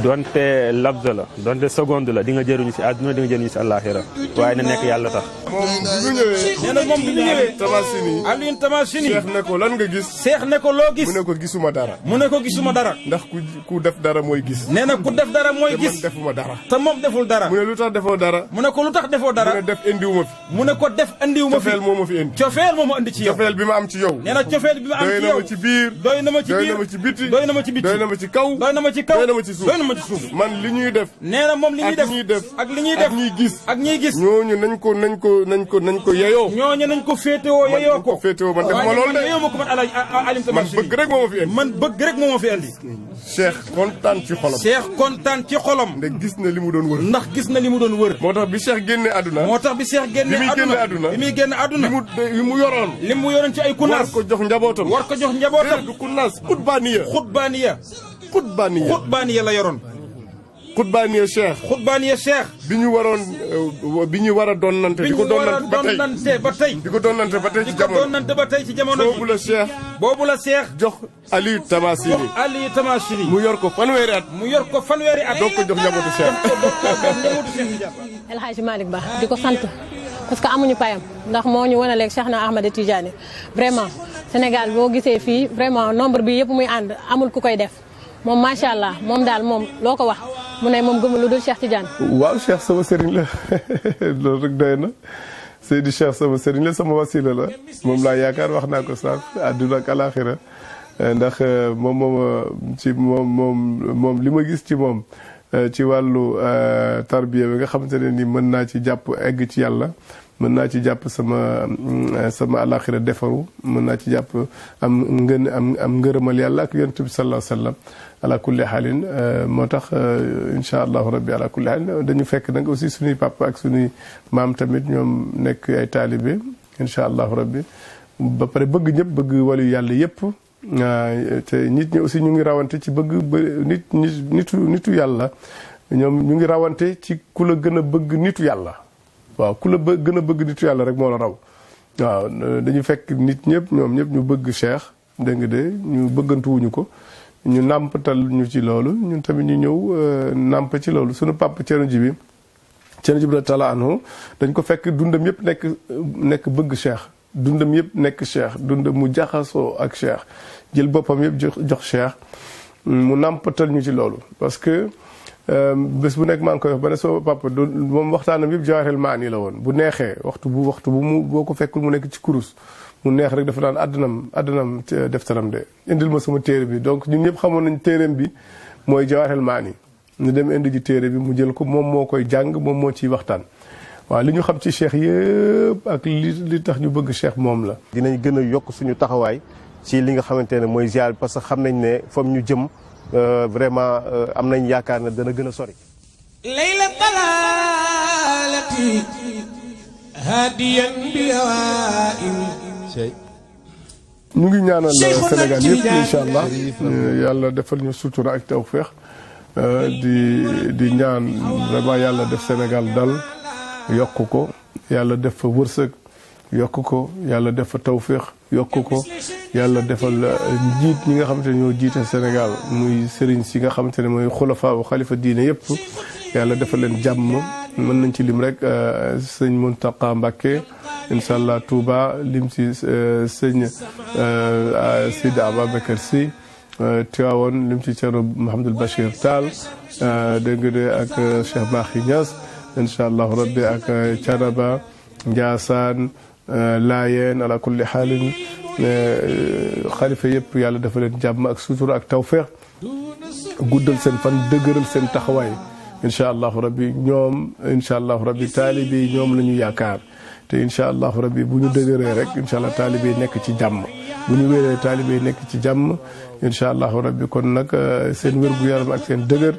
donte labza la donte seconde la di nga jëriñu si àdduna di nga jëriñu si àllaaxira waaye na nekk yàlla tax. moom bi mu ñëwee. nee na moom bi mu ñëwee. Tamasini. Alioune Tamasini. Cheikh ne ko lan nga gis. Cheikh ne ko loo gis. mu ne ko gisuma dara. mu ne ko gisuma dara. ndax ku def dara mooy gis. nee na ku def dara mooy gis. te man defuma dara. te moom deful dara. mu ne lu tax defoo dara. mu ne ko lu tax defoo dara. mu ne def indiwuma fi. mu ne ko def indiwuma fi. cofeel moo ma fi indi. cofeel moo ma indi ci yow. cofeel bi ma am ci yow. nee na cofeel bi ma am ci yow. doy na ma ci biir. doy na ma ci biir doy na ma ci biti. doy na ma ci biti. doy na ma ci kaw. doy na ma ci kaw. doy na ma ci suuf. doy na ma ci suuf. man li ñuy def. nee na moom li ñuy def. ak li ñuy def. ak ñuy gis. ak ñuy gis. ñooñu nañ ko yeyoo. ñooñu nañ ko féetewoo yeyoo ko. man defuma loolu de. yeyoo ma ko man Alioune Tamasini. man bëgg rek moo ma fi indi. man bëgg rek moo ma fi indi. Cheikh kontaan ci xolam. Cheikh kontaan ci xolam. ndax gis na li mu doon wër. ndax gis na li mu doon wër. moo tax bi Cheikh génne àdduna. moo tax bi Cheikh génne àdduna. bi muy génne àdduna. li mu yoroon. li mu yoroon ci ay kunaas. war ko jox njabootam. war ko jox njabootam. du kunaas xutbaaniya. xutbaaniya. xutbaaniya la yoroon. xutbaaniya cheikh. xutbaaniya cheikh. bi ñu waroon bi ñu war a donnante. di ko donnante ba tey. di ko donnante ba tey ci jamono. di ko donnante ba tey ci jamono. boobu la cheikh. boobu la cheikh. jox Aliou Tamasini. jox Aliou Tamasini. mu yor ko fanweeri at. doog ko jox njabootu cheikh. El Hadji Malick Ba di ko sant parce que amuñu payam ndax moo ñu wanaleeg Cheikh na Ahmed Tidiane vraiment Sénégal boo gisee fii vraiment nombre bi yëpp muy ànd amul ku koy def moom macha allah moom daal moom loo ko wax mu ne moom gëmul lu dul Cheikh Tidiane. waaw Cheikh sama sëriñ la loolu rek doy na Seydi Cheikh sama sëriñ la sama wasila la moom laa yaakaar wax naa ko sax àdduna ak alaaxira ndax moom li ma gis ci moom. ci wàllu tarbiya bi nga xamante ne ni mën naa ci jàpp egg ci yàlla mën naa ci jàpp sama alaxira defaru mën naa ci jàpp am ngërëmal yàlla ak yonent bi sallallahu alayhi wa sallam ala kulli xaalin moo tax incha allahu rabbi ala kulli xaalin dañu fekk nag aussi suñuy papa ak suñuy maam tamit ñoom nekk ay taalibe incha allahu rabbi ba pare bëgg ñëpp bëgg walu yàlla yëpp te nit ñi aussi ñu ngi rawante ci bëgg nitu yàlla ñoom ñu ngi rawante ci ku la gën a bëgg nitu yàlla waaw ku la gën a bëgg nitu yàlla rek moo la raw waaw dañu fekk nit ñëpp ñoom ñëpp ñu bëgg Cheikh dégg nga de ñu bëggantuwuñu ko ñu nàmpatal ñu ci loolu ñun tamit ñu ñëw nàmp ci loolu suñu papa Thierno Djibi taala anhu dañ ko fekk dundam yëpp nekk bëgg Cheikh dundam yëpp nekk Cheikh dundam mu jaxasoo ak Cheikh jël boppam yëpp jox Cheikh mu nàmpatal ñu ci loolu parce que bés bu nekk maa ngi koy wax ba ne sama papa moom waxtaanam yëpp Jawaahirul Maani la woon bu neexee waxtu bu mu boo ko fekkul mu nekk ci kurus mu neex rek dafa daan àddinam deftaram de indil ma sama téere bi donc ñun ñëpp xamoon nañ téereem bi mooy Jawaahirul Maani ñu dem indi ji téere bi mu jël ko moom moo koy jàng moom moo ciy waxtaan waaw li ñu xam ci Cheikh yëpp ak li tax ñu bëgg Cheikh moom la. dinañ gën a yokk suñu taxawaay ci li nga xamante ne mooy ziar parce que xam nañ ne fam ñu jëm vraiment am nañ yaakaar ne dana gën a sori. layla dalalati hadiyan bi hawaa'im. ñu ngi ñaanal Sénégal yëpp incha allah yàlla defal ñu sutura ak tawfeex di ñaan vraiment yàlla def Sénégal dal. yokk ko yàlla def fa wërsëg yokk ko yàlla def fa tawféex yokk ko yàlla defal njiit ñi nga xamante ne ñoo jiite Sénégal muy sëriñ si nga xamante ne mooy xulafa u xalifa diine yëpp yàlla defal leen jàmm mën nañ ci lim rek sëñ Muntaqa Mbacké incha allah Touba lim si sëñ Sidi Ababacar Sy Tivaouane lim ci Thierno Mouhamadoul Bachir Tall dégg nga de ak Cheikh Mahi Niass incha allahu rabbi ak Canaba Ndiassane Laayeen ala kulli xaalin xalifa yëpp yàlla dafa leen jàmm ak sutura ak tawfeex guddal seen fan dëgëral seen taxawaay incha allahu rabbi ñoom incha allahu rabbi taalibe yi ñoom la ñu yaakaar te incha allahu rabbi bu ñu dëgëree rek incha allah taalibe yi nekk ci jàmm bu ñu wéree taalibe yi nekk ci jàmm incha allahu rabbi kon nag seen wér-gu-yaram ak seen dëgër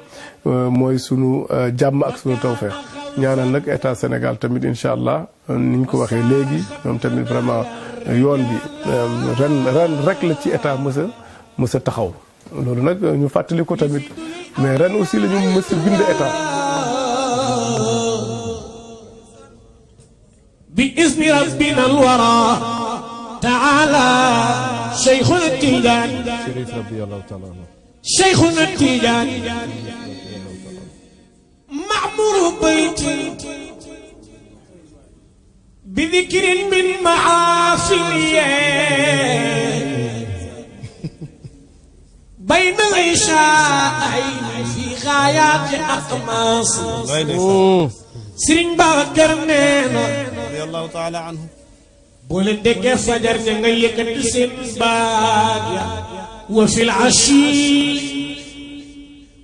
mooy sunu jàmm ak sunu tawfeex ñaanal nag état Sénégal tamit incha allah ni ñu ko waxee léegi ñoom tamit vraiment yoon bi ren rek la ci état mës a taxaw loolu nag ñu fàttali ko tamit mais ren aussi la ñu mës a bind état. bi izni rabbina alwara taala Cheikhuna Tidiane Cheikhuna Tidiane معمور بيتي بذكر من محافلي بين العشاءين في غايات أقماص سرين باكر نينا رضي الله تعالى عنه بولدك فجر نغيك تسين باجا وفي العشي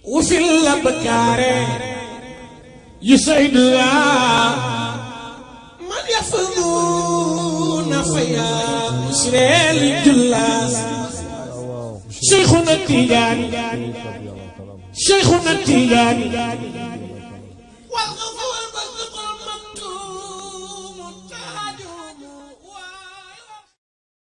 وفي الأبكار يسعدها من يفضون فيا مسرى الجلاس شيخنا التيجاني شيخنا التيجاني